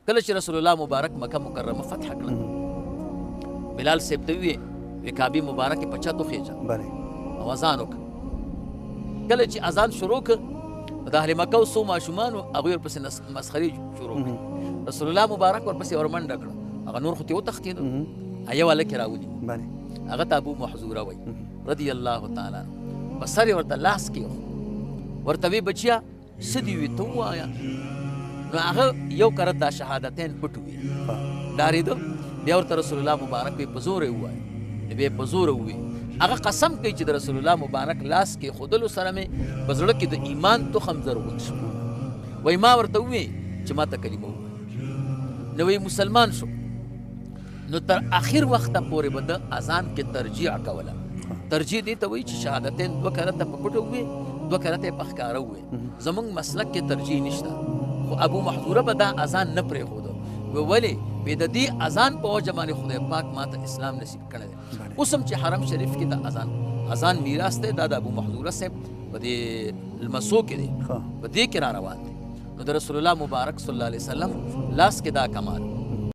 کله چې رسول الله مبارک مکه مکرمه فتح کړه، بلال صاحب ته وویې وی کعبې مبارکې په چت وخېژه او اذان وکړه. کله چې اذان شروع کړ، د اهل مکه څو ماشومانو هغوی ورپسې مسخرې شروع کړې. رسول الله مبارک ورپسې ورمنډه کړه، هغه نور خو ترې وتښتېدو، یو هلک یې راونیو، هغه ته ابو محذوره وایي رضی الله تعالی عنه. په سر یې ورته لاس کېښود، ورته وی بچیه څه دي وي ته ووایه. نو هغه یو کرت دا شهادتین پټ وي، ډارېده. بیا ورته رسول الله مبارک وی په زوره یې ووایه، بیا یې په زوره وویل. هغه قسم کوي چې د رسول الله مبارک لاس کېښودلو سره مې په زړه کې د ایمان تخم زرغون شو. وایي ما ورته وویل چې ما ته کلمه ووایه، نو وایي مسلمان شو. نو تر اخر وخته پورې به د اذان کې ترجیح کوله. ترجیح دې ته وایي چې شهادتین دوه کرته په پټه ووایي، دوه کرته یې په ښکاره ووایي. زموږ مسلک کې ترجیح نشته، خو ابو محذوره به دا اذان نه پرېښوده. ولې؟ وی د دې اذان په وجه باندې خدای پاک ما ته اسلام نصیب کړی دی. اوس هم چې حرم شریف کې د اذان میراث دی، دا د ابو محذوره صاحب په دې لمسو کې دی، په دې کې را روان دی. نو د رسول الله مبارک صلی الله علیه وسلم لاس کې دا کمال.